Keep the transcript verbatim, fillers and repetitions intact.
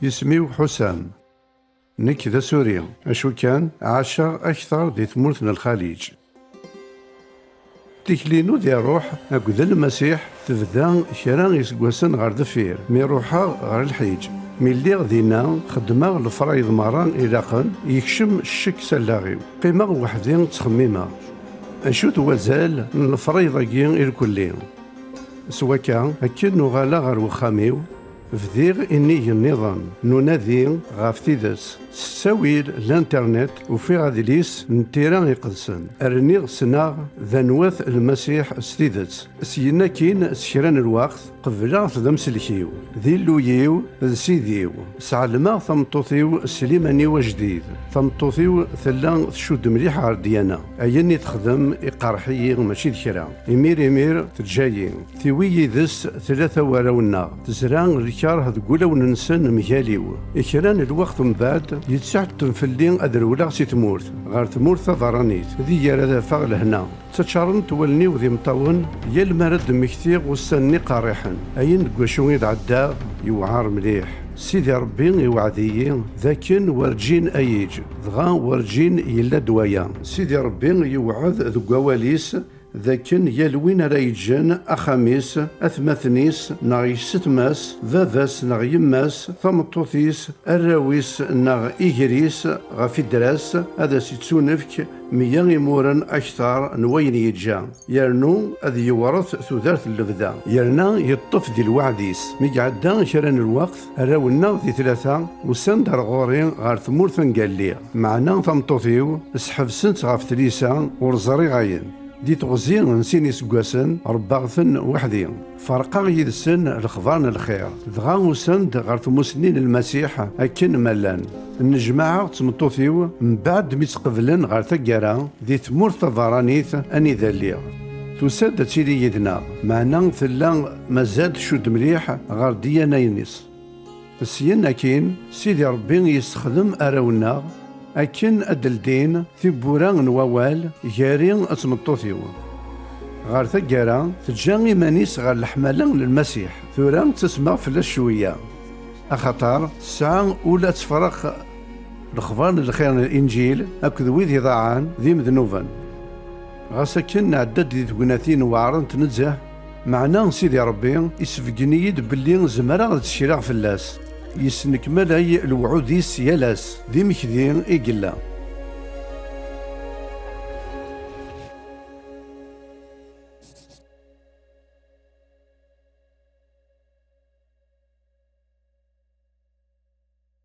Isem-iw Ḥusam. Nekk d asuri, acu kan, ɛaceɣ akteṛ di tmurt n Lxaliǧ. Tikli-inu di ṛṛuḥ akked Lmasiḥ tebda kra iseggasen ɣer deffir, mi ruḥeɣ ɣer lḥiǧ. Mi lliɣ dinna, xeddmeɣ lefrayḍ meṛṛa ilaqen, yekcem ccek s allaɣ-iw. Qqimeɣ weḥd-i ttxemmimeɣ. Acu-t wazal n lefrayḍ-agi irkelli? S wakka, akken uɣaleɣ ɣer wexxam-iw, bdiɣ inig nniḍen n unadi ɣef tidet. S ttawil n Internet, ufiɣ adlis n Tira Iqedsen. Rniɣ ssneɣ d anwa-t Lmasiḥ s tidet. Syin akkin, s kra n lweqt, qebleɣ-t d amsellek-iw, d Illu-iw, d Sidi-w. Sɛelmeɣ tameṭṭut-iw Sliman-iw ajdid. Tameṭṭut-iw tella tcudd mliḥ ɣer ddyana. Ayen i texdem iqerḥ-iyi mačči d kra. Imir imir teǧǧa-yi. Tiwi yid-s tlata warraw-nneɣ. Tezra lkeṛh deg wulawen-nsen mgal-iw. I kra n lweqt mbeɛd, yettɛettem fell-i ad rewleɣ si tmurt, ɣer tmurt tabeṛṛanit, deg ara d-afeɣ lehna. Ttaččarent wallen-iw d imeṭṭawen, yal mi ara d-mmektiɣ ussan-nni qerriḥen. Ayen deg wacu i d-ɛeddaɣ, yewɛer mliḥ. Sidi Ṛebbi iwɛed-iyi d akken werǧin a yiǧ, dɣa werǧin yella-d waya. Sidi Ṛebbi yewɛed deg wawal-is d akken yal win ara yeǧǧen axxam-is, atmaten-is, neɣ yessetma-s, baba-s neɣ yemma-s, tameṭṭut-is, arraw-is neɣ iger-is ɣef idra-s, ad as-ittunefk meyya imuren akteṛ n wayen yeǧǧa, yernu ad yewṛet tudert n lebda, yerna yeṭṭef di lweɛd-is. Mi iɛedda kra n lweqt, arraw-nneɣ di tlata usan-d ar ɣur-i ɣer tmurt anga lliɣ, meɛna tameṭṭut-iw sḥebsen-tt ɣef tlisa, ur ẓriɣ ayen. Di teɣzi n sin iseggasen, ṛebbaɣ-ten weḥd-i. Ferqeɣ yid-sen lexbar n lxir. Dɣa usan-d ɣer tmussni n Lmasiḥ akken ma llan. Nnejmaɛeɣ d tmeṭṭut-iw mbeɛd mi tt-qeblen ɣer taggara di tmurt tabeṛṛanit anida lliɣ. Tusa-d ad tili yid-neɣ, meɛna tella mazal tcudd mliḥ ɣer ddiyana-ines. Syin akkin, Sidi Ṛebbi yessexdem arraw-nneɣ akken ad d-ldin tiwwura n wawal gar-i d tmeṭṭut-iw. Ɣer taggara, teǧǧa iman-is ɣer leḥmala n Lmasiḥ. Tura ttasmeɣ fell-as cwiya, axaṭer tesɛa ul ad tefreq lexbar n lxir n Linǧil akked wid iḍaɛen d imednuben. Ɣas akken nɛedda-d di tegnatin weɛrent nezzeh, meɛna Sidi Ṛebbi isbeggen-iyi-d belli zemreɣ ad ttekleɣ fell-as. Yesnekmalay lewɛud-is yal ass, d imekdi i yella.